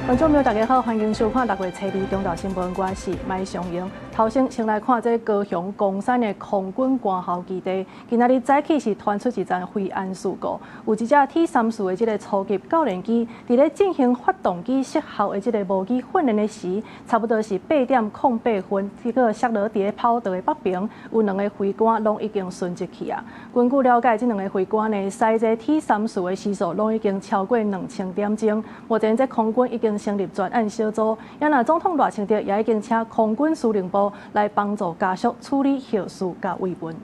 觀眾朋友，大家好，歡迎收看六月初二中晝新聞，我是麥尚瑩。頭先先來看這高雄岡山的空軍官校基地，今仔日早起是傳出一樁飛安事故，有一架 T-34的這个初級教練機，佇咧進行發動機失效的這个模擬訓練的時，差不多是8點08分，這個摔落佇咧跑道的北邊，有兩个飛官攏已經殉職去啊。根據了解，這兩个飛官呢，駛這 T-34的時速攏已經超過2000點鐘。目前這空軍已經成立專案小組，也若總統賴清德也已經請空軍司令部來幫助家屬處理後事佮慰問。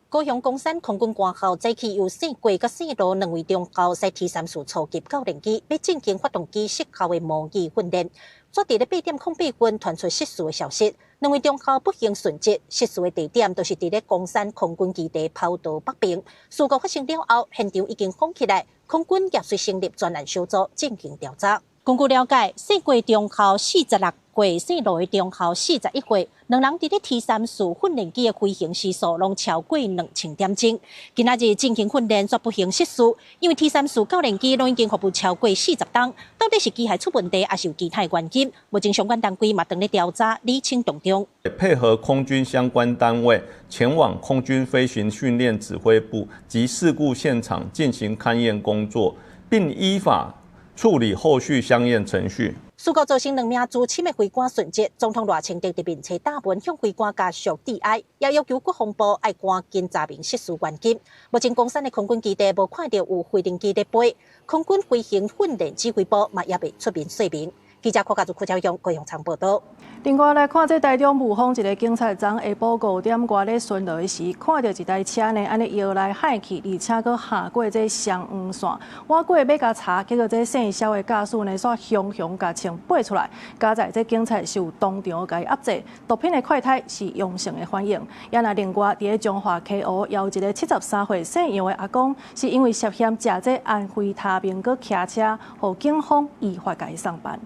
高雄岡山空軍官校早起有姓郭佮姓羅兩位中校駛 T-34初級教練機，欲進行發動機失效的模擬訓練。煞佇咧8點08分傳出失事的消息，兩位中校不幸殉職。失事的地點就是佇咧岡山空軍基地跑道北邊。事故發生了後，現場已經封起來，空軍也隨成立專案小組進行調查。根據了解，姓郭中校46歲，姓羅的中校41歲，兩人佇咧 T-34訓練機的飛行時速攏超過2000點鐘。今仔日進行訓練，煞不幸失事，因為 T-34教練機攏已經服務超過40冬，到底是機械出問題，抑是有其他原因？目前相關單位嘛正咧調查釐清當中。配合空軍相關單位前往空軍飛行訓練指揮部及事故現場進行勘驗工作，並依法處理後續相應程序。事故造成兩名資深的飛官殉職，總統賴清德佇面冊貼文向飛官家屬致哀，也要求國防部愛趕緊查明失事原因。目前岡山的空軍基地無看著有飛行機咧飛，空軍飛行訓練指揮部嘛猶未出面說明。記者郭家祖、郭昭勇、高雄場報道。另外來看，這台中霧峰一个警察昨下晡5點外咧巡邏的時，看著一台車呢，按呢搖來幌去，而且閣橫過這雙黃線，倚過欲共查，結果這姓蕭的駕駛呢，煞雄雄共槍拔出來，佳哉這警察是有當場共伊壓制，毒品的快篩是陽性的反應。也若另外佇咧彰化溪湖，也有一个73歲姓楊的阿公，是因為涉嫌食這安非他命閣騎車，予警方依法共伊送辦。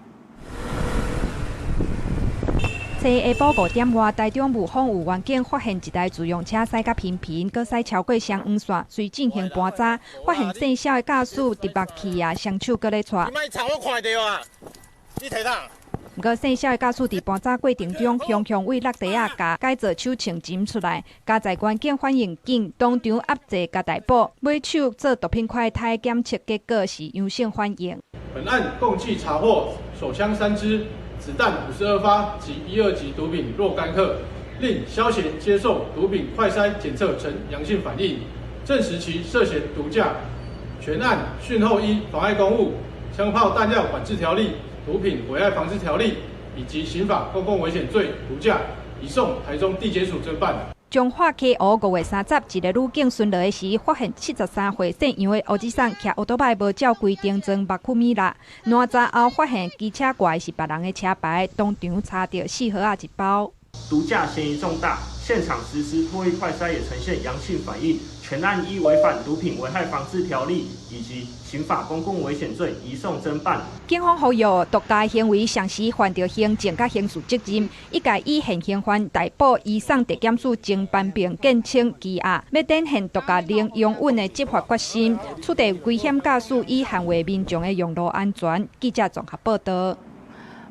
昨下晡5點外，台中霧峰有員警發現一台自用車駛甲頻頻，閣駛超過雙黃線，隨進行盤查，發現姓蕭的駕駛佇目去啊，雙手閣咧掣。你莫吵，我看著啊！你提啥？毋過姓蕭的駕駛佇盤查過程中，雄雄為落地仔共改造手槍尋出來，佳哉員警反應緊，當場壓制共逮捕，尾手做毒品快篩檢測結果是陽性反應。本案共計查獲手槍3支、子彈52發及一二級毒品若干克，另蕭賢接受毒品快篩檢測呈陽性反應，證實其涉嫌毒駕。全案訊後依妨礙公務、槍炮彈藥管制條例、毒品危害防制條例以及刑法公共危險罪毒駕，移送台中地檢署偵辦。彰化溪湖5月30，一个女警巡邏的時，發現73歲姓楊的烏子桑騎歐多擺無照規定裝目曲米啦。攔查後發現機車掛的是別人的車牌，當場查著四盒仔一包。毒駕嫌疑重大，現場實施唾液快篩也呈現陽性反應，全案依違反毒品危害防制條例以及刑法公共危險罪移送偵辦。警方呼籲毒駕行為隨時犯著行政佮刑事責任，一概以現行犯逮捕，移送地檢署偵辦並減輕羈押，欲展現毒駕零容忍的執法決心，處罰危險駕駛以捍衛民眾的用路安全。記者綜合報道。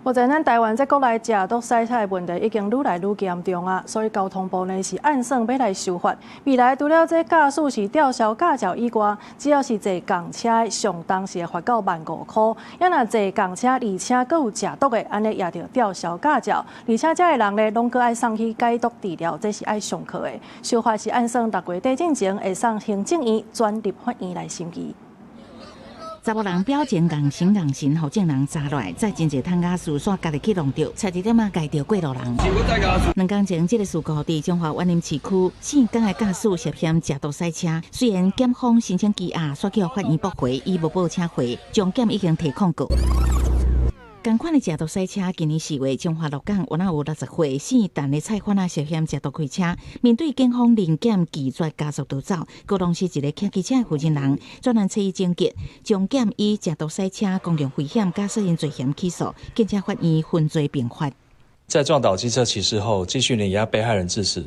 目前咱台灣這國內食毒駛車的問題已經愈來愈嚴重啊，所以交通部呢是按算欲來修法。未來除了這駕駛是吊銷駕照以外，只要是坐仝車的，上重是會罰到15,000塊。也若坐仝車而且閣有食毒的，按呢也著吊銷駕照。而且這的人呢，攏閣愛送去解毒治療，這是愛上課的。修法是按算6月底進前會送行政院轉立法院來審議。查某人表情戇神戇神，予眾人查落來，載真濟桶仔事，煞家己去弄著，差一點仔共著過路人。2工前，這个事故佇彰化員林市區，姓江的駕駛涉嫌食毒駛車，雖然檢方申請羈押，煞予法院駁回，伊無報請回，終檢已經提控告。仝款的食毒駛車，今年4月彰化鹿港，有若有60歲姓陳的菜販仔涉嫌食毒開車，面對警方臨檢拒絕加速逃走，高雄市一个騎機車的負責人，專案揣伊終結，終檢以食毒駛車、公共危險佮殺人罪嫌起訴，警察法院分罪併罰。在撞倒機車騎士後，繼續碾壓被害人致死，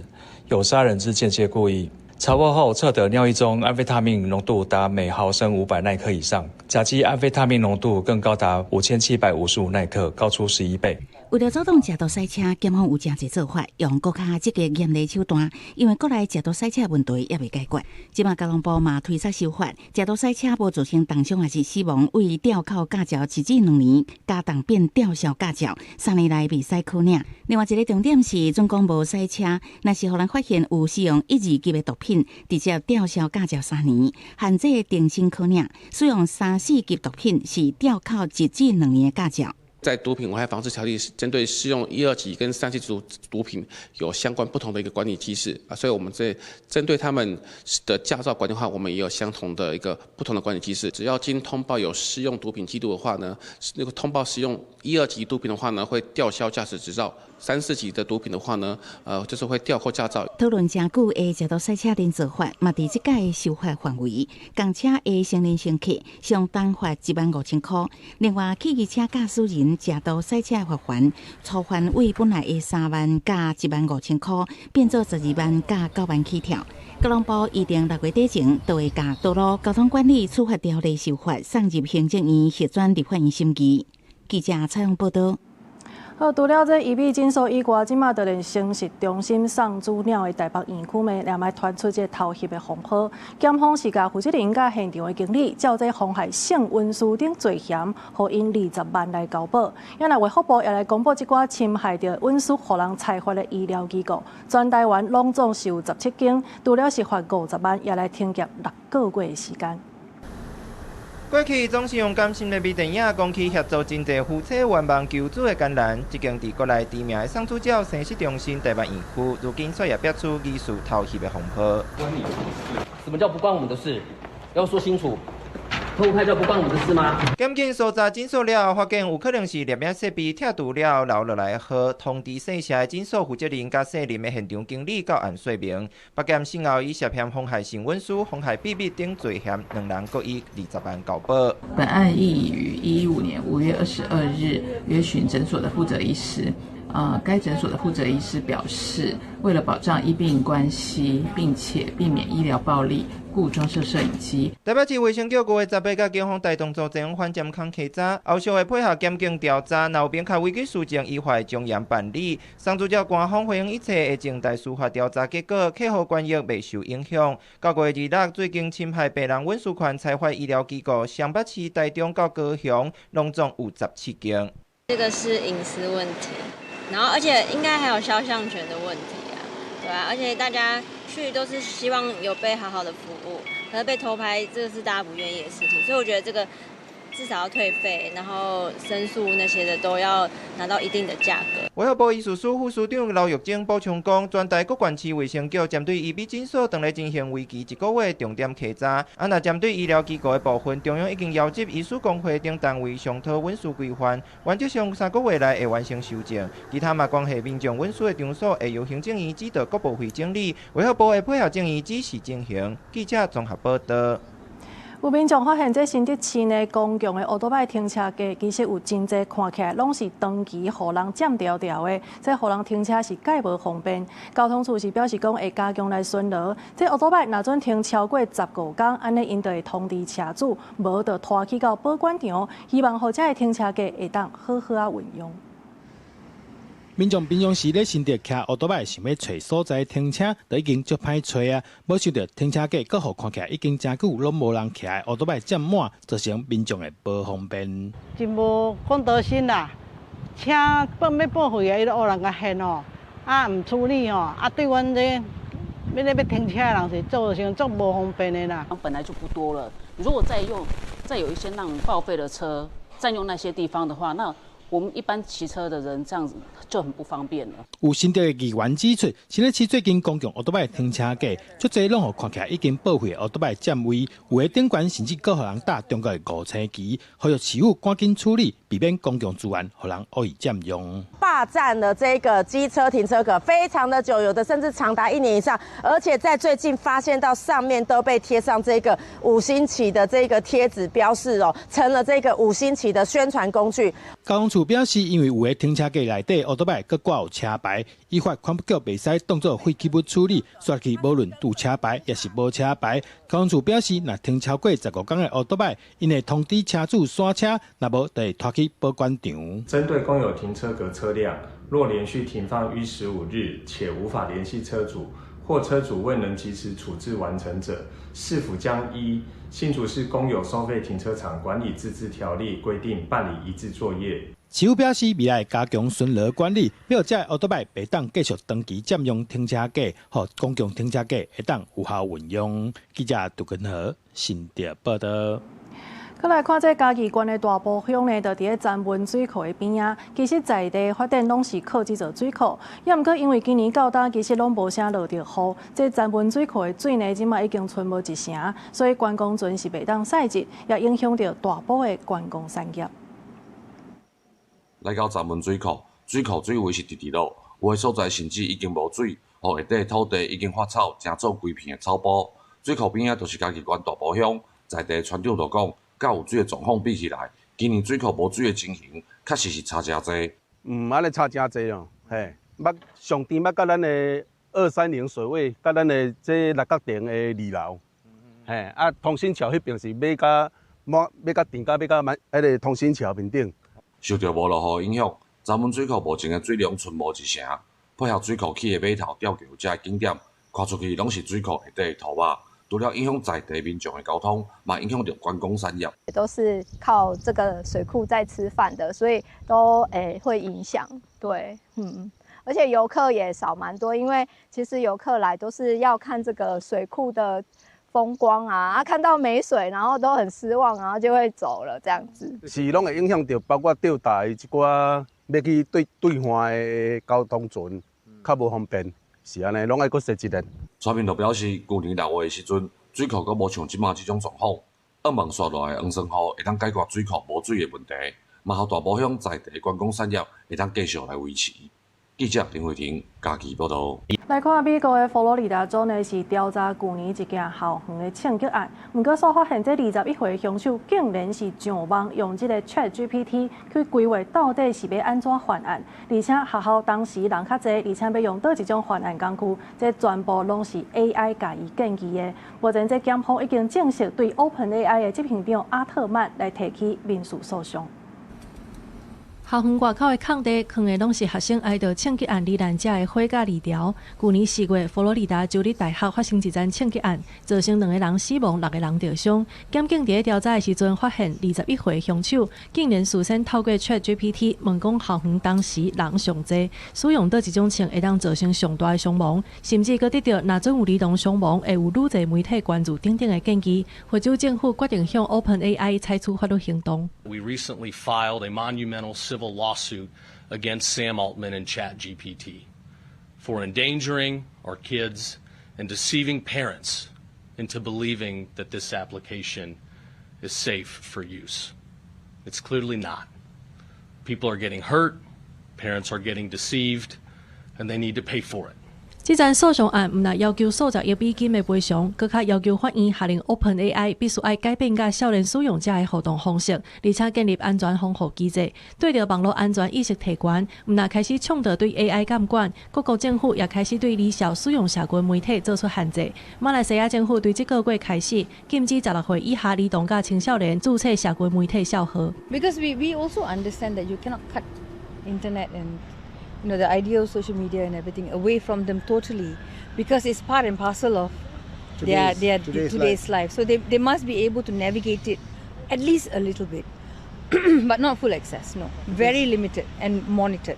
有殺人之間接故意。查獲後測得尿液中安非他命濃度達每毫升500奈克以上，甲基安非他命濃度更高達5755奈克，高出11倍。為著阻擋食毒賽車，檢方有誠濟做法，用閣較積極嚴厲手段。因為國內食毒賽車問題猶未解決，這馬交通部嘛推出修法，食毒賽車無造成重傷抑是死亡，為吊扣駕照1至2年，加重變吊銷駕照，3年內袂使考領。另外一个重點是，準講無賽車，若是予人發現有使用一、二級的毒品，直接吊銷駕照三年，限制終身考領。使用三、四級毒品是吊扣1至2年的駕照。在毒品危害防制條例針對使用一、二級跟三、四級毒品有相關不同的一個管理機制啊，所以我們在針對他們的駕照管理的話，我們也有相同的一個不同的管理機制。只要經通報有使用毒品記錄的話呢，那個通報使用一、二級毒品的話呢，會吊銷駕駛執照；三、四級的毒品的話呢，就是會吊扣駕照。討論誠久的食毒賽車連坐法，嘛佇這屆修法範圍，公車的成年乘客上重罰15,000箍。另外，汽機車駕駛人食毒賽車罰鍰，粗範為本來的3萬佮15,000箍，變做12萬佮9萬起跳。交通部預定6月底前，就會共道路交通管理處罰條例修法送入行政院核准立法院審議。記者採訪報導。好，除了這醫美診所以外，這馬就連生殖中心送豬鳥的台北院區內，也嘛傳出這偷翕的風波。檢方是共負責人佮現場的經理，照這妨害性隱私等罪嫌，予𪜶20萬來交保。也若衛福部也來公布這寡侵害著隱私、予人裁罰的醫療機構，全台灣攏總是有17間，除了是罰50萬，也來停業6個月的時間。過去總是用感性的微電影講起協助真濟夫妻願望求子的艱難。這間佇國內知名的送豬鳥生殖中心台北院區，如今卻也爆出疑似偷翕的風波。什麼叫不關我們的事？要說清楚。偷拍照不關我們的事嗎？檢警搜查診所了後，發現有可能是攝影設備拆除了留落來的號，通知姓謝的診所負責人佮姓林的現場經理到案說明。北檢訊後以涉嫌妨害性隱私、妨害秘密等罪嫌，兩人各以20萬交保。本案亦於115年5月22日約詢診所的負責醫師。該診所的負責醫師表示，為了保障醫病關係，並且避免醫療暴力，故裝設攝影機。台北市衛生局5月18共警方帶動組前往反偵空稽查，後續會配合檢警調查，若有明確違紀事證，依法從嚴辦理。送豬鳥官方回應一切會靜待司法調查結果，客戶權益袂受影響。9月26，最近侵害病人隱私權裁罰醫療機構，雙北市、台中到高雄，攏總有17間。這個是隱私問題。然後，而且應該還有肖像權的問題啊，對啊，而且大家去都是希望有被好好的服務，可是被偷拍，這個是大家不願意的事情，所以我覺得這個至少要退費，然後申訴那些的都要拿到一定的價格。衛福部醫事司副司長劉玉珍補充講，全台各縣市衛生局針對醫美診所當咧進行為期一個月重點稽查，啊，若針對醫療機構的部分，中央已經邀集醫師公會等單位商討文書規範，原則上3個月內會完成修正。其他嘛關係民眾隱私的場所，會由行政院指導各部會整理，衛福部會配合政院指示進行。記者綜合報道。有民眾發現，這新竹市內公共的歐多擺停車格，其實有真濟看起來攏是長期予人佔牢牢的，這予人停車是蓋無方便。交通處是表示講會加強來巡邏，這歐多擺若準停超過15工，按呢𪜶就會通知車主，無就拖去到保管場，希望予這个停車格會當好好仔運用。民眾平常時咧新竹騎歐多擺想欲揣所在停車，就已經足歹揣啊！無想著停車格閣予看起來已經誠久攏無人騎的歐多擺佔滿，造成民眾的無方便。真無公德心啦！車報欲報廢啊，伊都烏人共現吼，啊毋處理吼，啊對阮這欲咧欲停車的人是造成足無方便的啦。本來就不多了，如果再用再有一些那種報廢的車佔用那些地方的話，那我們一般騎車的人這樣子就很不方便了。有新竹的議員指出，新竹市最近公共歐多擺停車格，足濟攏予看起來已經報廢的歐多擺佔位，有的頂懸甚至閣予人貼中國的五星旗，呼籲市府趕緊處理，避免公共資源予人惡意佔用。霸佔了這個機車停車格非常的久，有的甚至長達一年以上，而且在最近發現到上面都被貼上這個五星旗的這個貼紙標示哦，成了這個五星旗的宣傳工具。交通處表示，因為有的停車格內底烏多擺閣掛有車牌，依法環保局袂使當做廢棄物處理，煞去無論有車牌抑是無車牌。交通處表示，若停超過15天的烏多擺，𪜶會通知車主徙車，若無就會拖去保管場。針對公有停車格車輛，若連續停放逾15日，且無法聯繫車主，或車主未能及時處置完成者，市府將依新竹市公有收費停車場管理自治條例規定辦理移置作業。市府表示，未來加強巡邏管理，欲這烏多擺袂當繼續長期佔用停車格，予公共停車格會當有效運用。記者杜根和新竹報道。閣來看這嘉義縣的大埔鄉呢，就佇咧曾文水庫的邊仔。其實在地發展攏是靠這座水庫，抑毋過因為今年到今其實攏無啥落著雨，這曾文水庫的水呢，這馬已經賰無一成，所以觀光船是袂當駛入，也影響著大埔的觀光產業。來到曾文水庫，水庫水位是直直落，有的所在甚至已經無水，予下底土地已經發臭，成做規片的草埔。水庫邊仔就是嘉義縣大埔鄉，在地村長就講。佮有水的狀況比起來，今年水庫無水的情形，確實是差誠濟。嗯，按呢差誠濟哦，嘿，捌上甜捌佮咱的230水位，佮咱的這六角亭的二樓，嘿，啊，通新橋彼邊是欲共滿，欲共甜到欲共滿，彼个通新橋面頂。受著無落雨影響，曾文水庫目前的水量賰無一成，配合水庫起的碼頭吊橋遮景點，看出去攏是水庫下底的塗肉。除了影響在地民眾的交通，嘛影響著觀光產業。都是靠這個水庫在吃飯的，所以都會影響。對，而且遊客也少蠻多，因為其實遊客來都是要看這個水庫的風光啊，啊看到沒水，然後都很失望，然後就會走了這樣子。是攏會影響著，包括吊台一寡欲去對對岸的交通船，較無方便。是按呢，攏愛閣踅一下。村民就表示，舊年6月的時陣，水庫閣無像這馬這種狀況。向望紲落來的黃酸雨會當解決水庫無水的問題，嘛予大埔鄉在地觀光產業會當繼續來維持。記者林慧婷嘉義報導。來看美國的佛羅里達州呢，是調查舊年一件校園的槍擊案。毋過，煞發現這21歲兇手竟然是上網用這個 ChatGPT 去規劃到底是欲按怎犯案，而且學校當時人較濟，而且欲用佗一種犯案工具，這全部攏是 AI 共伊建議的。目前，這檢方已經正式對 OpenAI 的執行長阿特曼來提起民事訴訟。校園外口的空地，囥的攏是學生挨著槍擊案罹難者的花佮字條。舊年4月，佛羅里達州立大學發生一樁槍擊案，造成兩個人死亡，六個人著傷。檢警佇咧調查的時陣，發現21歲兇手竟然事先透過 ChatGPT 問講校園當時人上濟，使用佗一種槍會當造成上大的傷亡，甚至閣得著若準有兒童傷亡，會有愈濟媒體關注等等的建議。佛州政府決定向 OpenAI 採取法律行動。 We recently filed a monumental civil lawsuit against Sam Altman and ChatGPT for endangering our kids and deceiving parents into believing that this application is safe for use. It's clearly not. People are getting hurt, parents are getting deceived, and they need to pay for it. 這樁訴訟案毋但要求數十億美金的賠償，閣較要求法院下令 OpenAI 必須愛改變佮少年使用者的互動方式，而且建立安全防護機制，對著網路安全意識提懸。毋但開始倡導對 AI 監管，各國政府也開始對兒少使用社群媒體做出限制。馬來西亞政府對這個月開始禁止16歲以下兒童佮青少年註冊社群媒體帳號。 Because we also understand that you cannot cut internet and the idea of social media and everything away from them totally, because it's part and parcel of their today's life. So they must be able to navigate it at least a little bit, but not full access, no. Very limited and monitored.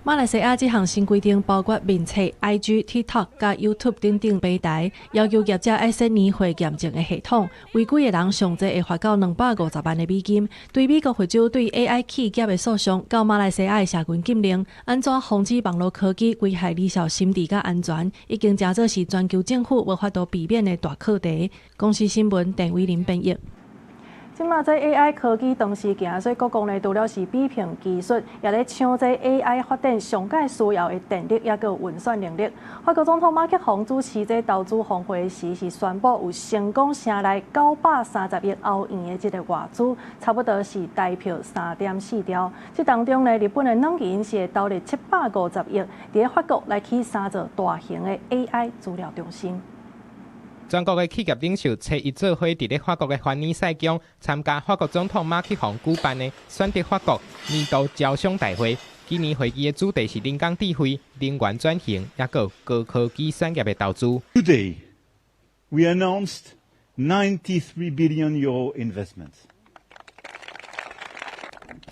馬來西亞這項新規定包括面冊、IG、TikTok佮 YouTube 等等平台，要求業者愛設年歲驗證的系統，違規的人上濟會罰到250萬的美金。對美國佛州對 AI 企業的訴訟，到馬來西亞的社群禁令，按怎防止網路科技危害兒少心智佮安全，已經成做是全球政府無法度避免的大課題。公視新聞鄧偉林編譯。這馬這 AI 科技當時行，所以各國呢除了是比拼技術，也咧搶這 AI 發展上蓋需要的電力，抑閣有運算能力。法國總統馬克宏主持這投資峰會時，是宣布有成功成來930億歐元的這个外資，差不多是台票3.4兆。這當中呢，日本的軟銀是會投入750億，佇咧法國來起三座大型的 AI 資料中心。全國的企業領袖初一做伙佇咧法國的凡爾賽宮參加法國總統馬克宏舉辦的選擇法國年度招商大會。今年會議的主題是人工智慧、能源轉型，抑閣高科技產業的投資。 Today, we announced €93 billion investments.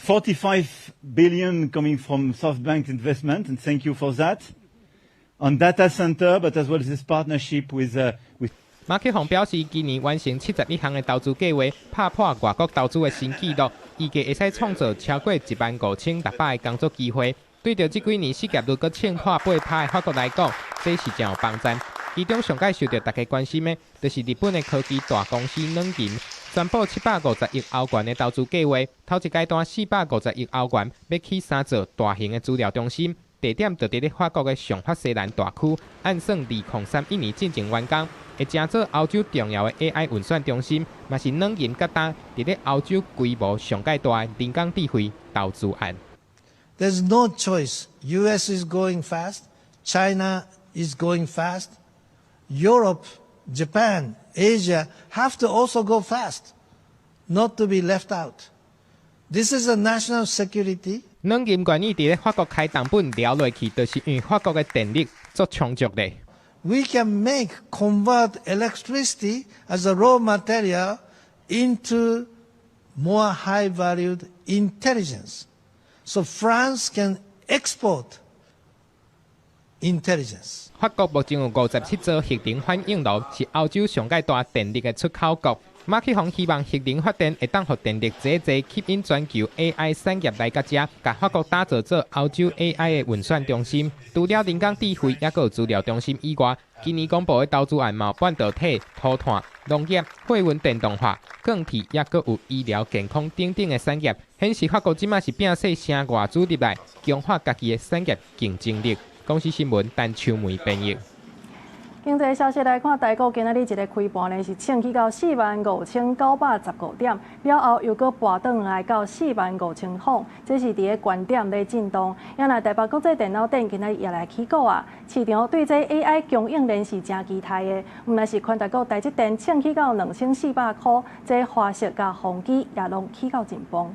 45 billion coming from SoftBank investment, and thank you for that. On data center, but as well as this partnership with 馬克宏表示，今年完成71項的投資計劃，拍破外國投資的新紀錄，預計會使創造超過15,600个工作機會。對著這幾年失業率閣衝破8%的法國來講，這是誠有幫助。其中上蓋受著大家關心的，就是日本的科技大公司軟銀宣布750億歐元的投資計劃，頭一階段450億歐元欲起三座大型的資料中心。地點就佇咧法國的上法西蘭大區，按算2031年進前完工，會成做歐洲重要的 AI 運算中心，嘛是軟銀佮今佇咧歐洲規模上蓋大的人工智慧投資案。 There's no choice. U.S. is going fast. China is going fast. Europe, Japan, Asia have to also go fast, not to be left out. This is a national security. 軟銀願意佇咧法國開重本撩落去，就是因為法國的電力足充足的。 We can make convert electricity as a raw material into more high valued intelligence. So France can export intelligence. 法國目前有57座核能反應爐，是歐洲上蓋大電力的出口國。馬克宏希望核能發電會當予電力濟濟吸引全球 AI 產業來佮遮，共法國打造做歐洲 AI 的運算中心。除了人工智慧，抑閣有資料中心以外，今年公布的投資案嘛有半導體、塗炭、農業、貨運電動化、鋼鐵，抑閣有醫療健康等等的產業，顯示法國這馬是摒細聲外資入來，強化家己的產業競爭力。公視新聞陳秋梅編譯。經濟消息來看，台股今仔日一个開盤呢是衝起到45,915點，了後又閣跋轉來到45,000，這是佇咧懸點咧震盪。也若台北國際電腦展今仔日也來起鼓啊，市場對這 AI 供應鏈是誠期待的。毋但是權值股台積電衝起到2400箍，這華碩佮宏碁也攏起到真崩。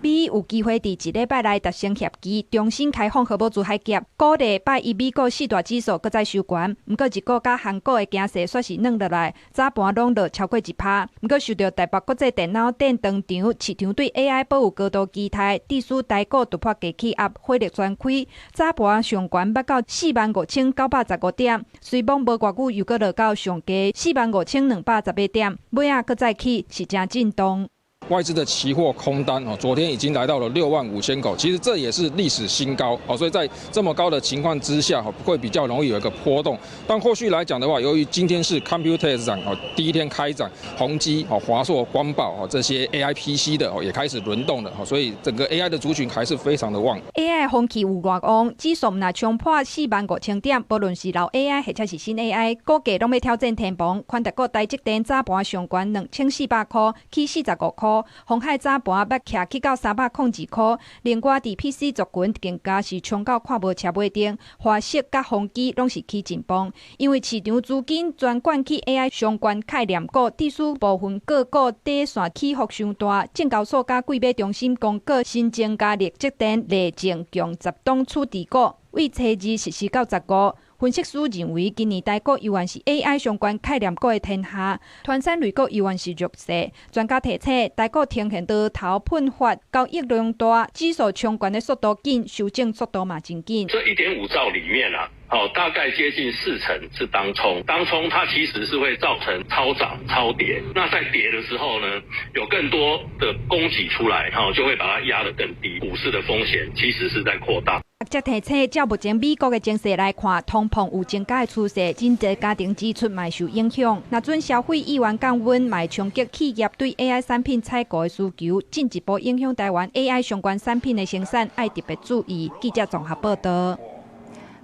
美有機會佇一禮拜內達成協議，重新開放荷姆茲海峽，鼓勵拜一美國四大指數閣再收懸。毋過日股佮韓股的走勢煞是軟落來，早盤攏落超過1%。毋過受著台北國際電腦展登場，市場對 AI 保有高度期待，致使台股突破低氣壓，火力全開。早盤上懸捌到45,915點，雖罔無偌久又閣落到上低45,218點，尾仔閣再起，是誠震盪。外資的期貨空單哦，昨天已經來到了65,000口，其實這也是歷史新高哦，所以在這麼高的情況之下，會比較容易有一個波動。但後續來講的話，由於今天是 Computex 展哦，第一天開展，宏碁哦、華碩、光寶哦這些 AI PC 的哦也開始輪動了，所以整個 AI 的族群還是非常的旺。 AI 風氣有偌旺，指數若衝破45,000點，無論是老 AI 或者是新 AI，股價攏欲挑戰天棚。權值股台積電早盤上懸2400箍，起45箍。鴻海早盤捌徛起到302箍，另外佇 PC 族群更加是衝到看無車尾燈，華碩佮宏碁攏是起真崩，因為市場資金全灌去 AI 相關概念股，致使部分個股短線起伏傷大。證交所佮櫃買中心公告新增加力積電、麗晶共10檔處置股，對初二實施到15。分析師認為，今年台股猶原是 AI 相關概念股的天下，傳產類股猶原是弱勢。專家提醒，台股呈現多頭噴發，交易量大，指數衝懸的速度緊，修正速度嘛真緊。這1.5兆裡面啊，好，大概接近4成是當沖，當沖它其實是會造成超漲超跌。那在跌的時候呢，有更多的供給出來，哈，就會把它壓得更低。股市的風險其實是在擴大。學者提醒，照目前美國的情勢來看，通膨有增加的趨勢，真濟家庭支出嘛受影響。若準消費意願降溫，嘛會衝擊企業對 AI 產品採購的需求，進一步影響台灣 AI 相關產品的生產，愛特別注意。記者綜合報道。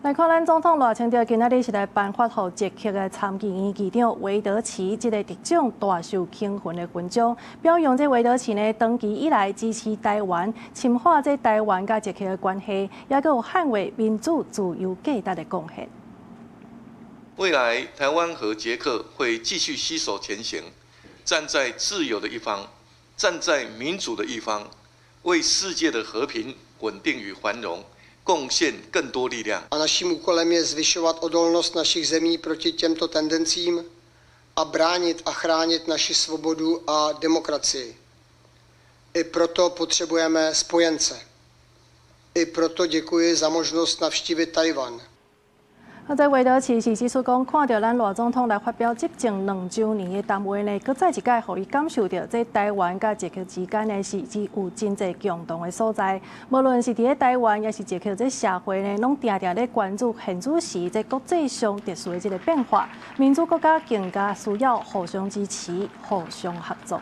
來看咱總統賴清德今仔日是來頒發予捷克的參議院議長維德奇這个特種大綬慶魂的勳章，表揚這維德奇呢長期以來支持台灣，深化這台灣佮捷克的關係，也閣有捍衛民主自由價值的貢獻。未來台灣和捷克會繼續攜手前行，站在自由的一方，站在民主的一方，為世界的和平、穩定與繁榮貢獻更多力量。 A naším úkolem je zvyšovat odolnost našich zemí proti těmto tendencím a bránit a chránit naši svobodu a demokracii. I proto potřebujeme spojence. I proto děkuji za možnost navštívit Tchaj-wan。啊，這維德奇是指出講，看著咱賴總統來發表執政2週年的談話呢，閣再一擺予伊感受著，這台灣佮捷克之間呢是有真濟共同的所在。無論是佇咧台灣，抑是捷克這社會呢，攏定定咧關注現此時這國際上特殊的這个變化。民主國家更加需要互相支持、互相合作。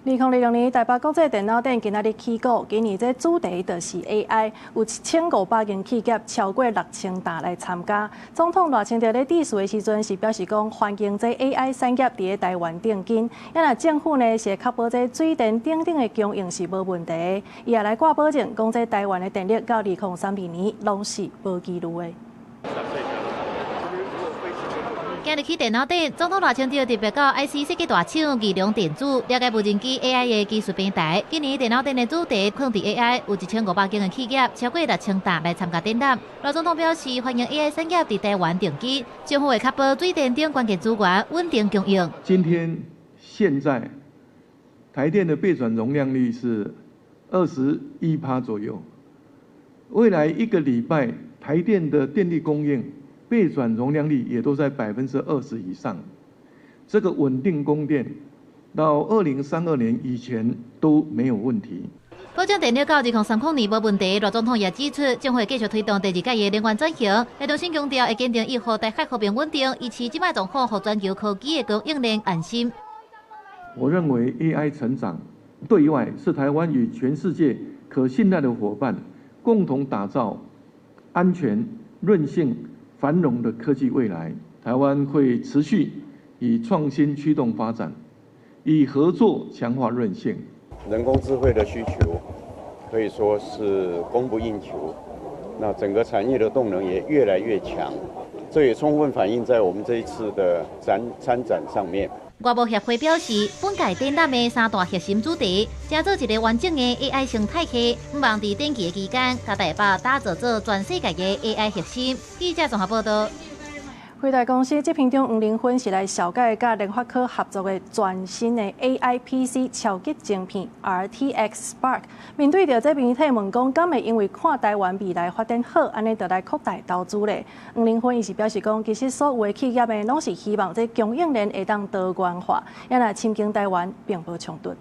2026年台北國際電腦展今仔日起鼓，今年這主題就是 AI，有1500間企業超過6000擔來參加。總統賴清德咧致辭的時陣是表示講，歡迎這 AI 產業佇咧台灣定根。啊若政府呢是確保這水電等等的供應是無問題。伊也來掛保證，講這台灣的電力到2032年攏是無疑慮的。今日去電腦展，總統賴清德特別到 IC 設計大廠義隆電子了解無人機 AI 的技術平台。今年電腦展的主題放佇 AI，有1500間的企業，超過6000擔來參加展覽。賴總統表示，歡迎 AI 產業佇台灣定居，政府會確保水電等關鍵資源穩定供應。今天現在台電的備轉容量率是21%左右，未來一個禮拜台電的電力供應備轉容量率也都在20%以上，這個穩定供電到2032年以前都沒有問題。保障電力到2030年無問題。賴總統也指出，將會繼續推動第二屆的能源轉型，來重新強調會堅定維護台海和平穩定，維持這擺狀況，予全球科技的供應鏈安心。我認為 AI 成長對外是台灣與全世界可信賴的夥伴，共同打造安全、韌性、繁榮的科技未來。台灣會持續以創新驅動發展，以合作強化韌性。人工智慧的需求可以說是供不應求，那整個產業的動能也越來越強，這也充分反映在我們這一次的展參展上面。外貿協會表示，本屆展覽的三大核心主題，成做一个完整的 AI 生態系，向望佇展期的期間，共台北打造做全世界的 AI 核心。記者綜合報道。輝達公司執行長黃仁勳是來紹介佮聯發科合作的全新的 AI PC 超級晶片 RTX Spark。面對著這媒體問講，敢會因為看台灣未來發展好，按呢就來擴大投資咧？黃仁勳伊是表示講，其實所有的企業呢，攏是希望這供應鏈會當多元化，啊若深耕台灣並無衝突。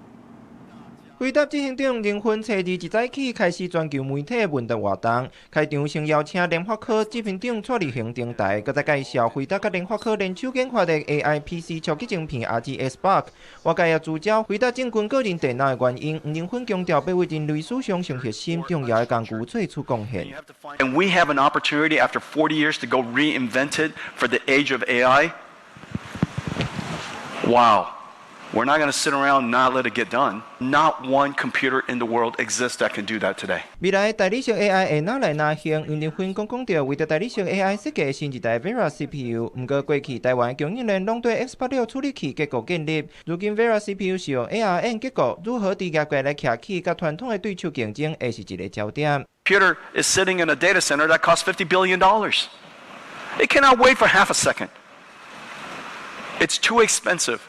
輝達執行長仁勳初二一早起開始全球媒體問答活動，開場先邀請聯發科執行長蔡力行登台，閣再介紹輝達佮聯發科聯手研發的 AI PC 超級晶片 RTX Spark。外界也聚焦輝達進軍個人電腦的原因，黃仁勳強調欲為人類史上上核心重要的工具做出貢獻。 And we have an opportunity after 40 years to go reinvent it for the age of AI. Wow. We're not going to sit around and not let it get done. Not one computer in the world exists that can do that today. 未來代理式 AI 會哪來哪行？黃仁勳講講著，為著代理式 AI 設計新一代 Vera CPU，毋過過去台灣供應鏈攏對 X86 處理器結構建立，如今 Vera CPU 是用 ARM 結構，如何佇業界來徛起，佮傳統的對手競爭，會是一个焦點。 Computer is sitting in a data center that costs $50 billion. It cannot wait for half a second. It's too expensive.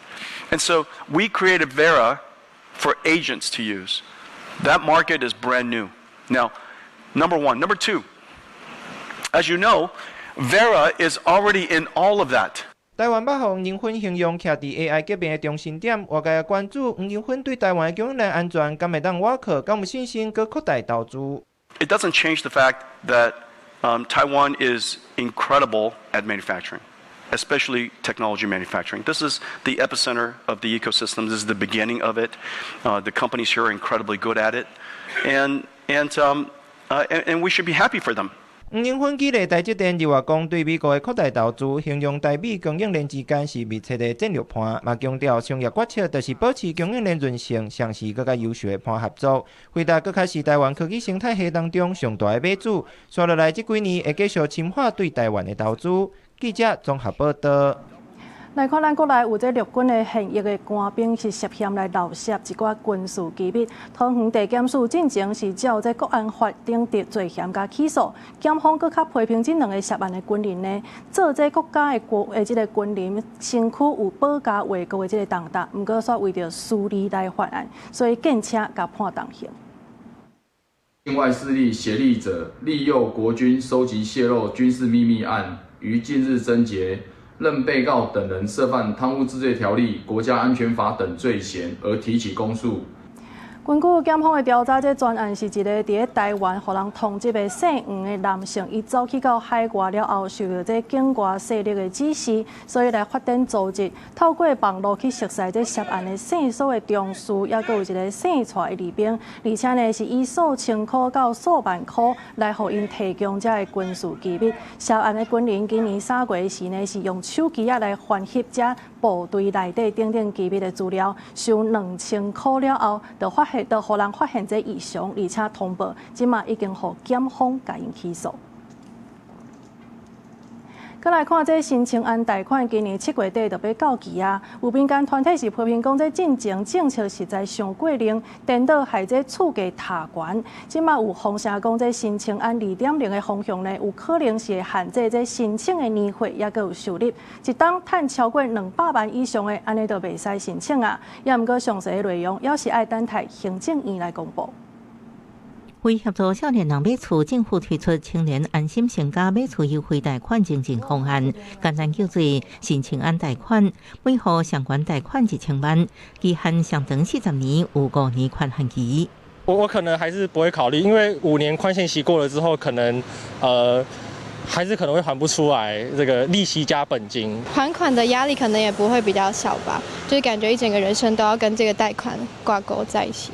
And so we created Vera for agents to use. That market is brand new. Now, number one. Number two, as you know, Vera is already in all of that. 台灣捌予黃仁勳形容徛佇 AI 革命的中心點，外界也關注黃仁勳對台灣的供應鏈安全，敢會當倚靠，敢有信心閣擴大投資。It doesn't change the fact that Taiwan is incredible at manufacturing, especially technology manufacturing. This is the epicenter of the ecosystem. This is the beginning of it. The companies here are incredibly good at it, and we should be happy for them. 黃仁勳基地台積電日話講，對美國的擴大投資，形容台美供應鏈之間是密切的戰略伴，嘛強調商業決策就是保持供應鏈韌性，相時閣較優秀的伴合作。輝達閣較是台灣科技生態系當中上大的買主，紲落來這幾年會繼續深化對台灣的投資。記者綜合報道。來看咱國內有這陸軍的現役的官兵是涉嫌來漏洩一寡軍事機密，桃園地檢署進前是照這國安法等的罪嫌共起訴，檢方閣較批評這兩个涉案的軍人呢，做這國家的國的這个軍人身軀有保家衛國的這个重擔，毋過煞為著私利來犯案，所以建請共判重刑。境外勢力協力者利誘國軍收集洩露軍事秘密案，於近日偵結。認被告等人涉犯貪污治罪條例、國家安全法等罪嫌而提起公訴。根據檢方的調查，這專案是一个佇咧台灣予人通緝的姓黃的男性，伊走去到海外了後，受著這境外勢力的指示，所以來發展組織，透過網路去熟似這涉案的姓蘇的中士，抑閣有一个姓蔡的二兵，而且呢是以數千箍到數萬箍來予𪜶提供這个軍事機密。涉案的軍人今年3月時呢，是用手機仔來翻翕這部隊內底等等機密的資料，收2000箍了後，就發現，就予人發現這異常，而且通報，這馬已經予檢方共𪜶起訴。閣來看這新青安貸款，今年7月底就欲到期啊。有民間團體是批評講，這進前政策實在傷過冷，顛倒害這厝價踏懸。這馬有風聲講，這新青安2.0的方向呢，有可能是會限制這申請的年歲，抑閣有收入。一冬趁超過200萬以上的，按呢就袂使申請啊。抑毋過詳細的內容，猶是愛等待行政院來公布。為協助少年人買厝，政府推出青年安心成家買厝優惠貸款認證方案，簡單叫做新青安貸款。每戶上懸貸款1000萬，期限上長40年，有5年寬限期。我可能還是不會考慮，因為5年寬限期過了之後，可能還是可能會還不出來，這個利息加本金。還款的壓力可能也不會比較小吧，就是感覺一整個人生都要跟這個貸款掛鈎在一起。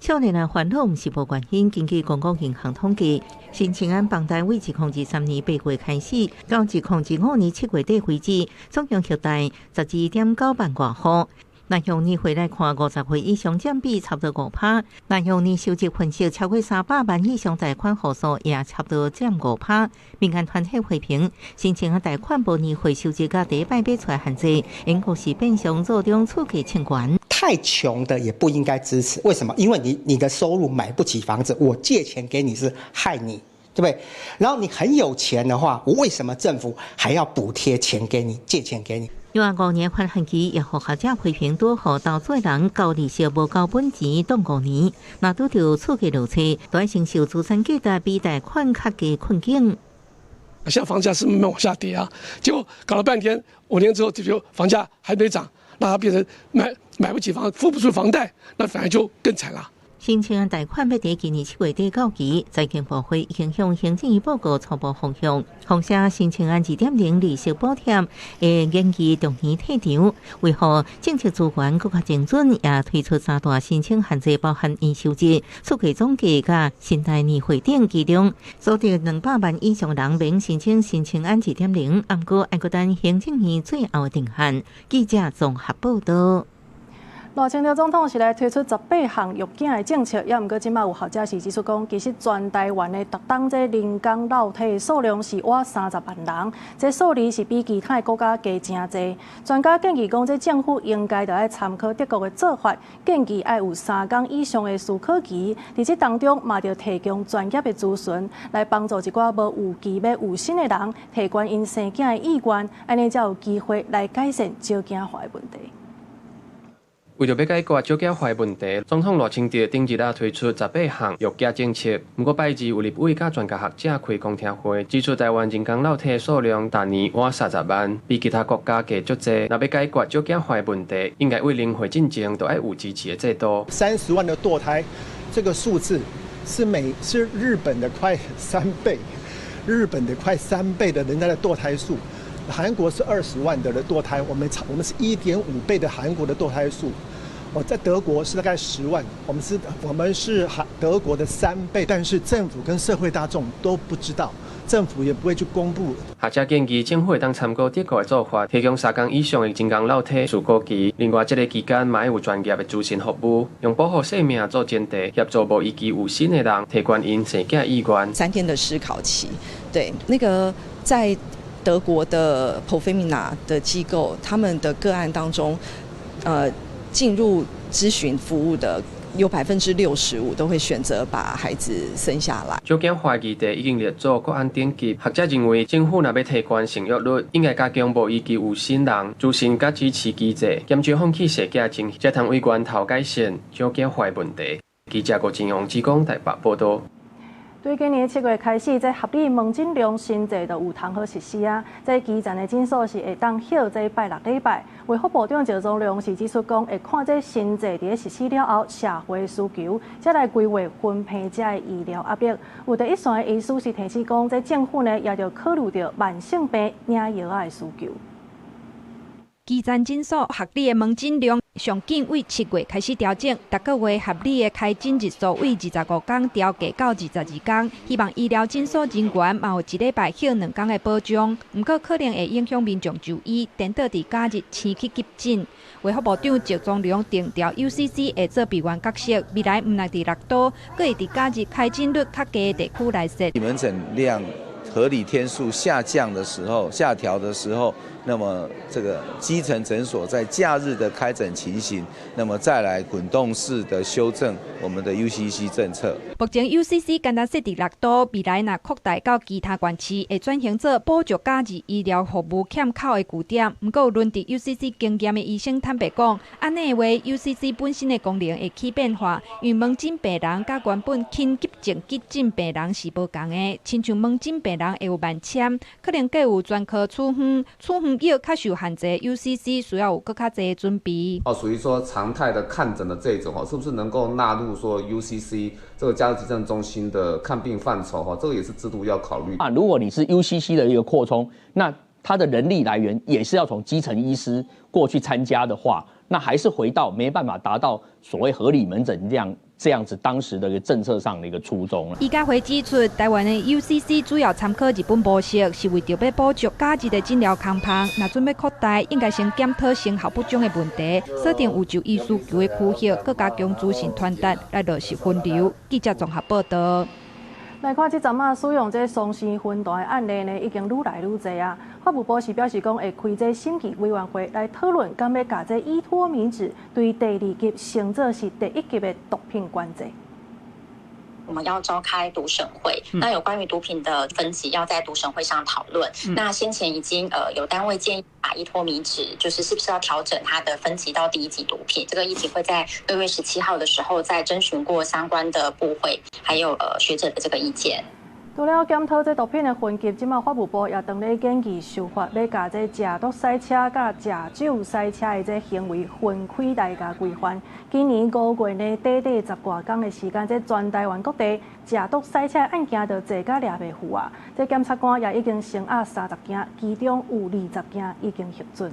少年人煩惱毋是無原因。根據公共銀行統計，新青安房貸對2023年8月開始，到2025年7月底為止，總共核貸12.9萬外戶。若用年歲來看，50歲以上佔比差不多5%；若用年收入分析，超過300萬以上貸款戶數也差不多佔5%。民間團體批評，新青安貸款無年歲收入佮第一擺買厝限制，應該是變相助長厝價衝懸。太窮的也不應該支持，為什麼？因為你的收入買不起房子，我借錢給你是害你，對不對？然後你很有錢的話，我為什麼政府還要補貼錢給你，借錢給你？另外5年寬限期也予學者批評，拄予投資人交利息無交本錢擋五年，若拄著厝價落車，都愛承受資產價值比貸款較低困境。現在房價是慢慢往下跌啊，結果搞了半天，5年之後這就房價還沒漲，那它變成買不起房，付不出房貸，那反而就更慘了。新青安貸款欲佇今年7月底到期，財經部會已經向行政院報告初步方向，風聲新青安2.0利息補貼會延期逐年退場，為予政策資源閣較精準，也推出三大申請限制，包含年收入、厝價總價佮信貸年歲等，其中所得200萬以上人免申請新青安2.0，毋過愛閣等行政院最後的定案。記者綜合報道。賴清德總統是來推出18項育囝的政策，抑毋過這馬有學者是指出講，其實全台灣的逐冬這人工漏體數量是倚30萬人，這數字是比其他的國家低誠濟。專家建議講，這政府應該著愛參考德國的做法，建議愛有3工以上的思考期，佇這當中嘛著提供專業的諮詢，來幫助一寡無預期欲有身的人，提懸𪜶生囝的意願，按呢才有機會來改善少子化的問題。為著欲解決少子化問題，總統賴清德頂日仔推出18項育囝政策。毋過拜二有立委佮專家學者開公聽會，指出台灣人工漏體數量逐年倚30萬，比其他國家低足濟。若欲解決少子化問題，應該對零歲進前就愛有支持的制度。 30萬的墮胎，這個數字是日本的快三倍，日本的快三倍的人家的墮胎數。韓國是20萬的墮胎，我們是1.5倍的韓國的墮胎數。我在德國是大概10萬，我們是韓德國的3倍，但是政府跟社會大眾都不知道，政府也不會去公布。學者建議政府會當參考德國的做法，提供3工以上的人工漏體事故期。另外，這个期間嘛有專業的諮詢服務，用保護性命做前提，協助無預期有身的人提懸𪜶生囝意願。3天的思考期，對，那個在德國的 Profemina 的機構，他們的個案當中，進入諮詢服務的有65%都會選擇把孩子生下來。少子化議題已經列做國安等級，學者認為政府若欲提懸生育率，應該加強無預期有身人諮詢佮支持機制，減少放棄生囝情，才通為源頭改善少子化問題。記者郭金陽志工台北報道。對今年7月開始，這合理門診量新制就有通好實施啊！這基層的診所是會當歇這拜六禮拜。衛福部長石宗良是指出講，會看這新制佇咧實施了後社會需求，才來規劃分配這个醫療壓力。有第一線的醫師是提醒講，這政府呢也著考慮著慢性病領藥仔的需求。基層診所合理的門診量上緊為7月開始調整，逐個月合理的開診日數為25工調低到22工，希望醫療診所人員嘛有一禮拜歇2工的保障。毋過可能會影響民眾就醫，顛倒佇假日先去急診。衛福部長石宗良定調 UCC 會做備員角色，未來毋但佇六都，閣會佇假日開診率較低的地區來設。門診量合理天數下降的時候，下調的時候，那麼這個基層診所在假日的開診情形，那麼再來滾動式的修正我們的 UCC 政策。目前 UCC 干焦設佇六都，未來若擴大到其他縣市，會轉型做補足假日醫療服務欠口的據點。毋過有輪值 UCC 經驗的醫生坦白講，按呢的話 UCC 本身的功能會起變化，因為門診病人佮原本輕急症急診病人是無仝的，親像門診病人會有慢簽，可能閣有專科處方，處方藥較受限制，UCC 需要有閣較濟的準備。哦，屬於說常態的看診的這種哦，是不是能夠納入說 UCC 這個假日急症中心的看病範疇？哈，這個也是制度要考慮。啊，如果你是 UCC 的一個擴充，那它的人力來源也是要從基層醫師過去參加的話，那還是回到沒辦法達到所謂合理門診量這樣子當時的一個政策上的一個初衷。醫家會指出，台灣的 UCC 主要參考日本模式，是為著欲補足假日的診療空縫。若準備擴大，應該先檢討成效不彰的問題，鎖定有就醫需求的區域，閣加強資訊傳達來落實分流。記者綜合報道。來看這陣仔使用這雙生分彈的案例呢，已經愈來愈濟啊。法務部是表示講，會開這審議委員會來討論，敢欲共這依托咪酯對第二級升做是第一級的毒品管制。我們要召開毒審會，那有關於毒品的分級要在毒審會上討論。那先前已經有單位建議把依托咪酯，就是是不是要調整它的分級到第一級毒品？這個議題會在6月17號的時候再徵詢過相關的部會，還有學者的這個意見。除了檢討這毒品的分級，這馬法務部也當咧研議修法，欲共這食毒駛車佮食酒駛車的這行為分開來共規範。今年5月呢，短短10外工的時間，這全台灣各地食毒駛車案件就濟甲掠袂赴啊！這檢察官也已經聲押30件，其中有20件已經核准。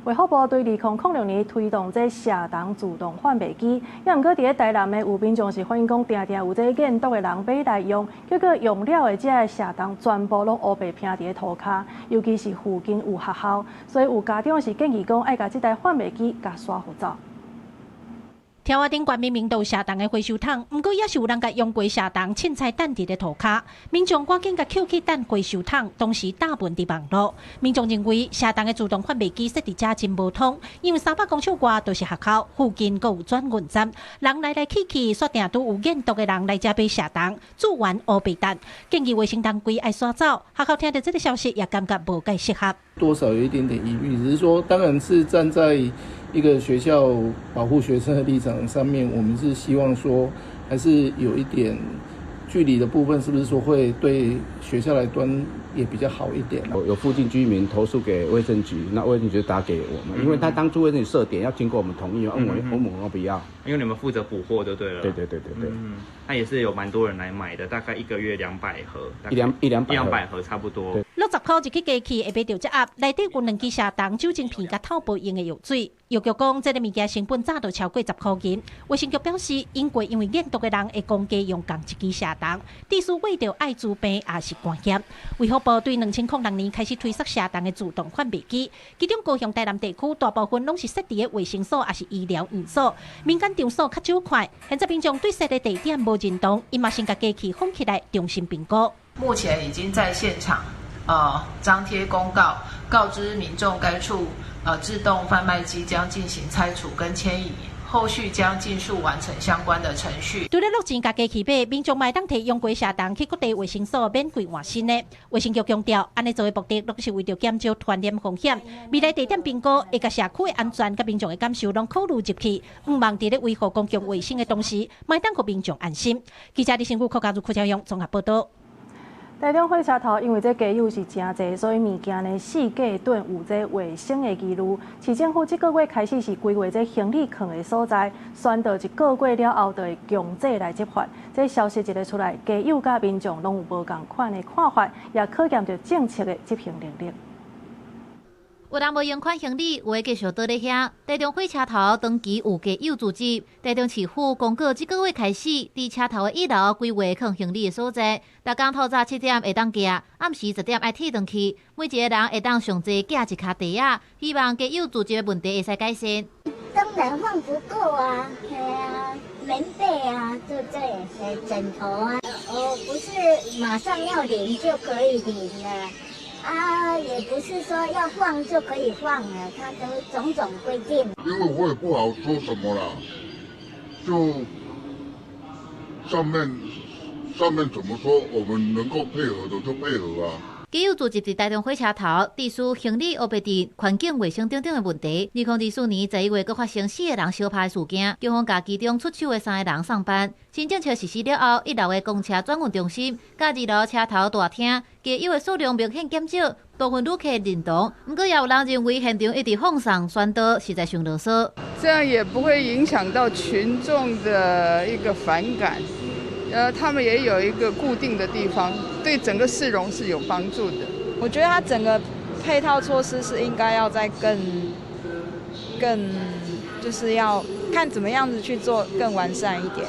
衛福部對2006年推動這血糖自動販賣機，也毋過佇咧台南的有民眾是反映講，定定有這驗毒的人買來用，結果用了的這个血糖全部攏烏白拚佇咧塗跤，尤其是附近有學校，所以有家長是建議講，愛共這台販賣機共徙予走。柱仔頂懸明明都有瀉筒的回收桶，毋過猶是有人共用過瀉筒凊彩擲佇咧塗跤。民眾趕緊共抾去擲回收桶，同時貼文佇網路。民眾認為瀉筒的自動販賣機設佇遮真無通，因為300公尺外就是學校，附近閣有轉運站，人來來去去，煞定拄有驗毒的人來遮買瀉筒，資源烏白擲。建議衛生單位愛徙走。學校聽著這个消息也感覺無蓋適合。多少有一點點疑慮，只是說，當然是站在一個學校保護學生的立場上面，我們是希望說，還是有一點距離的部分，是不是說會對學校來端也比較好一點？有附近居民投訴給衛生局，那衛生局就打給我們，因為他當初衛生局設點要經過我們同意，問我們要不要？因為你們負責補貨就對了。對對對對對。那也是有蠻多人來買的，大概一個月200盒，一兩百盒差不多。60塊入去機器會買著這盒，內底有兩支消毒酒精片佮透泡用的藥水。藥局講，這个物件成本早就超過10箍銀。衛生局表示，英國因為驗毒的人會公家用仝一支消毒，致使為著愛滋病也是肝炎。衛福部對2006年開始推出消毒的自動販賣機，其中高雄、台南地區大部分攏是設佇个衛生所，抑是醫療院所，民間場所較少看。現在民眾對設的地點無認同，伊嘛先共機器封起來，重新評估。目前已經在現場張貼公告，告知民眾該處自動販賣機將進行拆除跟遷移，後續將盡速完成相關的程序。除了落錢共機器買，民眾嘛會當提用過消毒去各地衛生所免費換新的。衛生局強調，按呢做的目的，攏是為著減少傳染風險。未來地點評估會共社區的安全佮民眾的感受攏考慮入去，毋望佇咧維護公共衛生的同時，嘛會當予民眾安心。記者李新武、柯家如、柯朝陽綜合報導。台中火車頭因為這街友是誠濟，所以物件呢四界頓有這衛生的疑慮。市政府這個月開始是規劃這行李囥的所在，宣導一個月了後就會強制來執法。這消息一个出來，街友佮民眾攏有無仝款的看法，也考驗著政策的執行能力。有人無用款行李，有的繼續倒咧遐。台中火車頭長期有街友聚集，台中市府公告，這個月開始，佇車頭的一樓規劃囥行李的所在。逐工透早7點會當寄，暗時10點愛提轉去。每一個人會當上濟寄一跤袋仔，希望街友聚集的問題會使改善。當然放不夠啊，係啊，棉被啊，對不對？枕頭啊，哦，不是馬上要領就可以領的。啊，也不是說要放就可以放了，它都種種規定。因為我也不好說什麼啦，就上面怎麼說，我們能夠配合的就配合啊。街友聚集佇台中火車頭，致使行李烏白佇環境衛生等等的問題。2024年11月，閣發生4個人相拍事件，警方共其中出手的3個人送辦。新政策實施了後，一樓的公車轉運中心，佮二樓車頭大廳，街友的數量明顯減少，部分旅客認同。毋過也有人認為現場一直放送宣導，實在傷囉嗦。這樣也不會影響到群眾的一個反感。他們也有一個固定的地方，對整個市容是有幫助的。我覺得它整個配套措施是應該要再更，就是要看怎麼樣子去做更完善一點。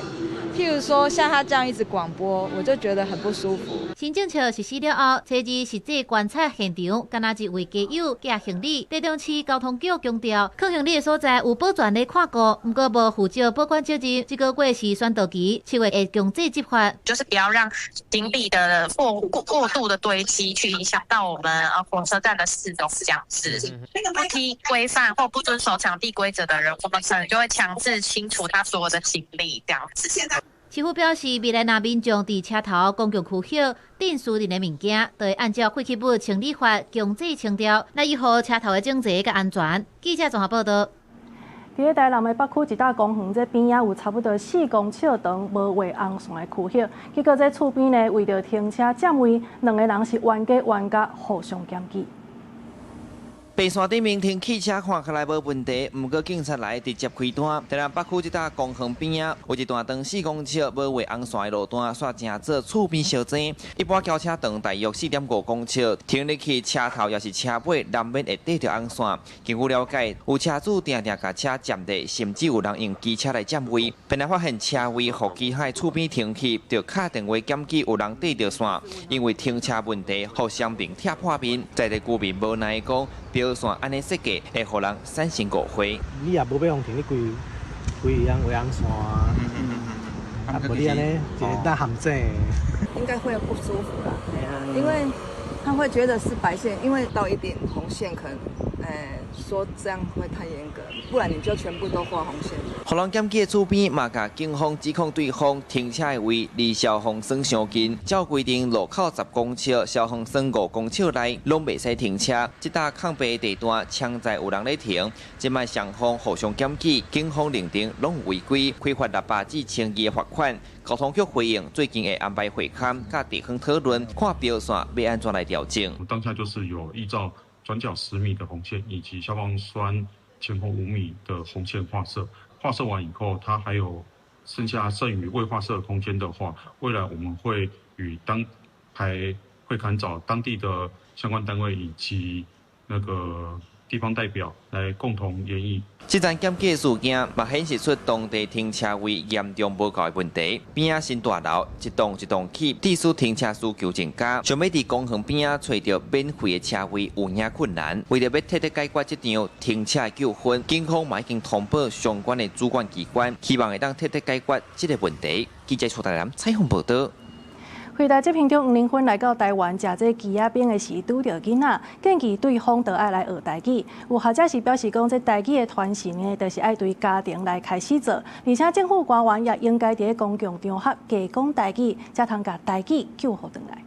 譬如說像他這樣一直廣播，我就覺得很不舒服。新政策實施了後，初二實際觀察現場，敢若一位街友寄行李。台中市交通局強調，囥行李的所在有保全咧看顧，毋過無負責保管責任。這個月是宣導期，7月會強制執法，就是不要讓行李的過度的堆積，去影響到我們火車站的市容這樣子。不依規範或不遵守場地規則的人，我們可能就會強制清除他所有的行李這樣子。現在。市府表示，未來若民眾佇車頭公共區域擲私人的物件，就會按照廢棄物清理法強制清掉，來維護車頭的整齊佮安全。記者綜合報導。佇咧台南的北區一搭公園，這邊仔有差不多4公尺長無畫紅線的區域，結果這厝邊呢，為著停車佔位，兩个人是冤家冤家，互相檢舉。白線頂面停汽車看起來無問題，毋過警察來直接開單。台南北區這搭公園邊仔有一段長4公尺無畫紅線的路段，煞成做厝邊相爭。一般轎車長大約4.5公尺，停入去車頭抑是車尾，難免會綴著紅線。根據了解，有車主定定共車佔地，甚至有人用機車來佔位。本來發現車位予其他厝邊停去，就敲電話檢舉有人綴著線，因為停車問題，予雙面拆破面。在地居民無奈講，標線按呢設計會予人產生誤會。你也無欲予停，你規規樣畫紅線啊，啊，無你按呢一個大陷阱。應該會不舒服啦，因為他會覺得是白線，因為到一點紅線可能，說這樣會太嚴格，不然你就全部都畫紅線。予人檢舉的厝邊嘛，共警方指控對方停車的位離消防栓傷近，照規定路口10公尺，消防栓5公尺內攏袂使停車。這搭空白的地段，常在有人咧停。這擺雙方互相檢舉，警方認定攏有違規，開罰600至1200的罰款。交通局回應，最近會安排會勘，佮地方討論，看標線欲按怎來調整。當下就是有依照轉角10米的紅線以及消防栓前後5米的紅線劃設。劃設完以後，它還有剩下剩餘未劃設的空間的話，未來我們會與當排會勘找當地的相關單位以及那個地方代表來共同研議。這樁檢舉事件嘛顯示出當地停車位嚴重無夠的問題。邊仔新大樓一棟一棟起，致使停車需求增加，想欲佇公園邊仔揣著免費的車位有影困難。為著欲徹底解決這場停車的糾紛，警方嘛已經通報相關的主管機關，希望會當徹底解決這個問題。記者徐大南採訪報導。輝大執行長黃仁勳來到台灣食這枝仔餅的時，拄著囡仔，建議對方著愛來學台語。有學者是表示講，這台語的傳承呢，就是愛對家庭來開始做，而且政府官員也應該佇公共場合加講台語，才通共台語救予轉來。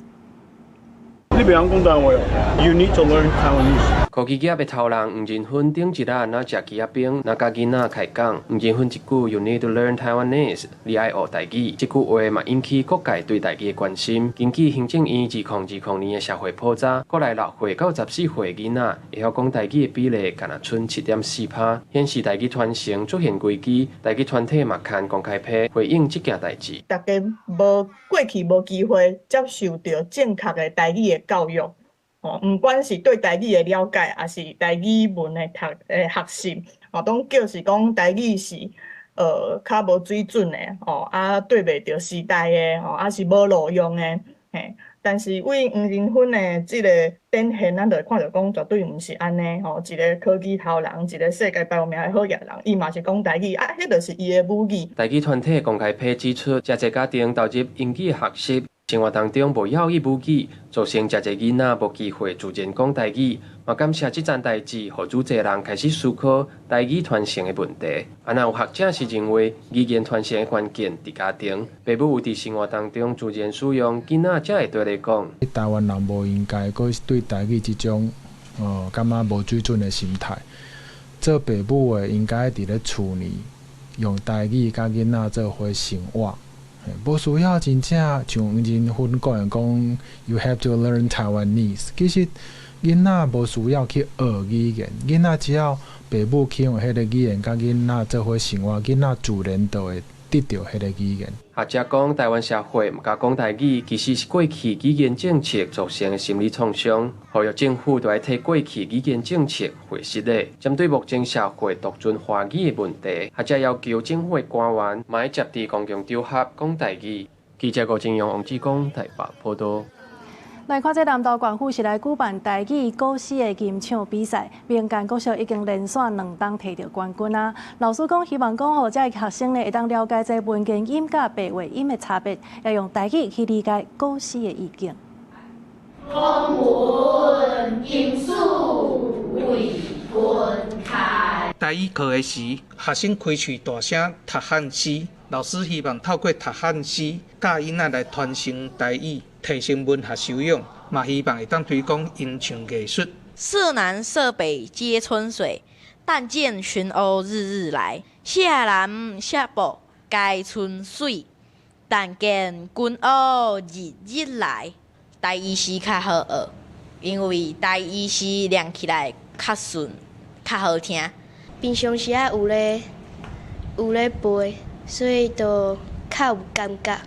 你袂曉講台灣話哦？You need to learn Taiwanese。科技業的頭人黃仁勳頂一日若食枝仔餅，若佮囡仔開講。黃仁勳一句 You need to learn Taiwanese，你愛學台語。這句話嘛引起各界對台語的關心。根據行政院2020年的社會普查，國內6歲到14歲囡仔會曉講台語的比例，干焦賰7.4%，顯示台語傳承出現危機。台語團體嘛刊公開批回應這件代誌。大家無過去無機會接受著正確的台語的教育，吼，毋管是對台語的了解，抑是台語文的讀學習，吼，攏叫是講台語是較無水準的，吼，啊對袂著時代的，吼，啊是無路用的，嘿。但是對黃仁勳的這个展現，咱就會看著講絕對毋是按呢，吼，一个科技頭人，一个世界排名的好額人，伊嘛是講台語，啊，彼就是伊的母語。台語團體公開批指出，誠濟家庭投入英語學習，生活當中無曉伊母語，造成誠濟囡仔無機會自然講台語。嘛感謝這樁代誌，予愈濟人開始思考台語傳承的問題。啊，若有學者是認為語言傳承的關鍵佇家庭，爸母有佇生活當中自然使用，囡仔才會綴咧講。台灣人無應該閣對台語這種，感覺無水準的心態。做爸母的應該佇咧厝內用台語佮囡仔做伙生活。無需要真正像黃仁勳講的講，You have to learn Taiwanese。其實囡仔無需要去學語言，囡仔只要爸母去用彼个語言佮囡仔做伙生活，囡仔自然就會得著彼个語言。學者講，台灣社會毋敢講台語，其實是過去語言政策造成的心理創傷。呼籲政府著愛替過去語言政策負責的。針對目前社會獨尊華語的問題，學者要求政府的官員嘛愛接佇公共場合講台語。記者郭金陽、王志剛台北報導。來看這南投縣府是來舉辦台語古詩的吟唱比賽，民間國小已經連續兩冬提著冠軍啊。老師講，希望講予這學生呢會當了解這文言音佮白話音的差別，也用台語去理解古詩的意境。風雲吟詩為君開。台語課的時，學生開喙大聲讀漢詩，老師希望透過讀漢詩，教囡仔來傳承台語，提升文學修養，嘛希望會當推廣吟唱藝術。社南社北皆春水，但見群鷗日日來。社南社北皆春水，但見群鷗日日來。台語詩較好學，因為台語詩念起來較順、較好聽。平常時仔有咧背，所以就較有感覺。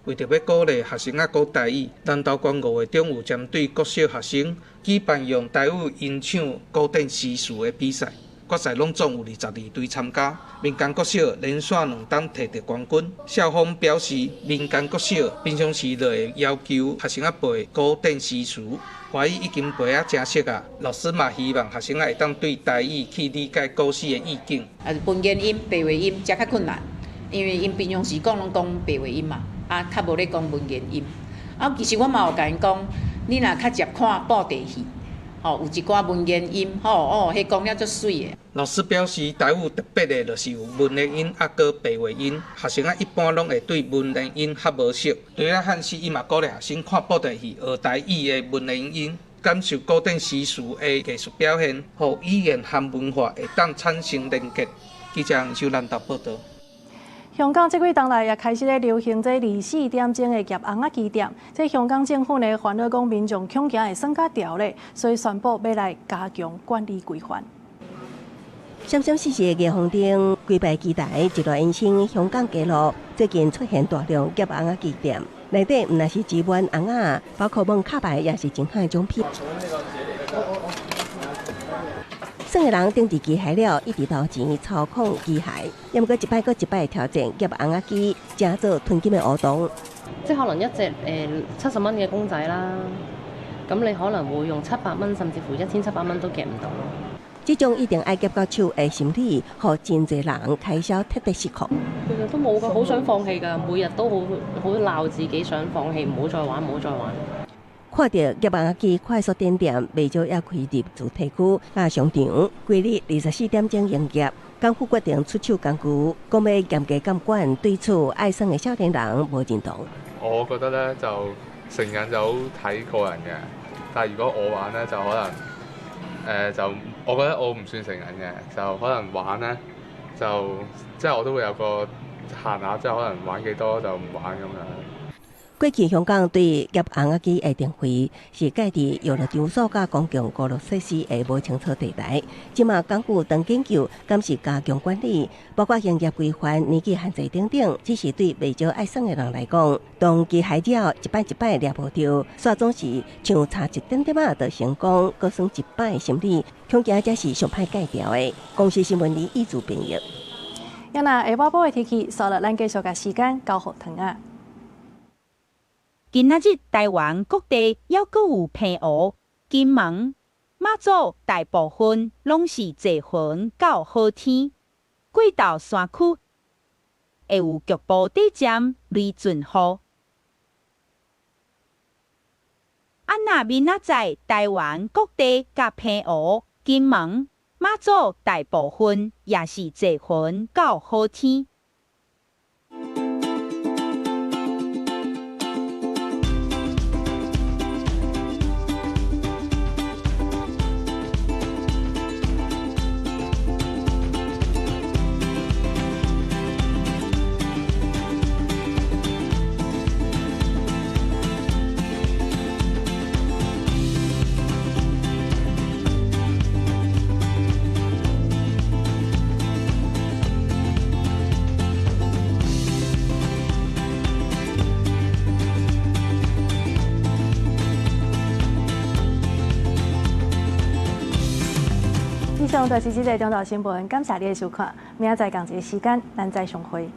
為著欲鼓勵學生仔講台語，南投縣5月中有針對國小學生舉辦用台語吟唱古典詩詞的比賽，決賽攏總有22隊參加。民間國小連續兩冬提著冠軍。校方表示，民間國小平常時就會要求學生仔背古典詩詞，華語已經背啊誠熟啊。老師嘛希望學生仔會當對台語去理解古詩的意境。啊，文言音、白話音才較困難，因為𪜶平常時講攏講白話音嘛。啊，較無咧講文言音。啊，其實我嘛有共𪜶講，你若較捷看布袋戲，吼，有一寡文言音，吼哦，彼講了足媠的。老師表示，台語特別的就是有文言音，抑閣白話音。學生仔一般攏會對文言音較無熟。除了漢詩，伊嘛鼓勵學生看布袋戲，學台語的文言音，感受古典詩詞的藝術表現，予語言和文化會當產生連結。記者黃秀蘭台報導。香港這幾冬來也開始咧流行這24點鐘的夾尪仔機店。這香港政府呢煩惱講民眾恐驚會耍甲牢咧，所以宣布欲來加強管理規範。閃閃爍爍的霓虹燈，規排機台一路延伸香港街路，最近出現大量夾尪仔機店，內底毋但是只賣尪仔，包括摸卡牌也是真夯的獎品。耍的人頂佇機械了，一直投錢操控機械，猶毋過一擺閣一擺挑戰夾尪仔機，成做吞金的活動。即係可能一隻70蚊嘅公仔啦，咁你可能會用700蚊，甚至乎1700蚊都夾唔到咯。這種一定愛夾到手的心理，予真濟人開銷徹底失控。其實都冇㗎，好想放棄㗎，每日都好好鬧自己，想放棄，唔好再玩，唔好再玩。看著夾尪仔機快速點點，袂少也開入主題區佮商場，規日24點鐘營業。港府決定出手工具，講欲嚴格監管，對此愛耍的少年人無認同。我覺得咧就成癮就好睇個人嘅，但係如果我玩咧就可能就我覺得我唔算成癮嘅，就可能玩咧就即係我都會有個限額，即係可能玩幾多就唔玩咁樣。過去香港對夾尪仔機的定位是界佇遊樂場所佮公共娛樂設施的無清楚地帶。這馬港府當研究，敢是加強管理，包括營業規範、年紀限制等等。只是對袂少愛耍的人來講，當機械了一擺一擺掠無著，煞總是像差一點點仔就成功，閣耍一擺心理，恐驚這是上歹戒掉的。公視新聞李義祖編譯。啊若下晝的天氣，煞落咱繼續共時間交予唐仔。今仔日台灣各地猶閣有澎湖、金門、馬祖大部分攏是濟雲到好天，過晝山區會有局部短暫雷陣雨。啊，若明仔載台灣各地佮澎湖、金門、馬祖大部分也是濟雲到好天。以上就是這個中晝新聞，感謝你的收看，明仔載仝一个時間，咱再相會。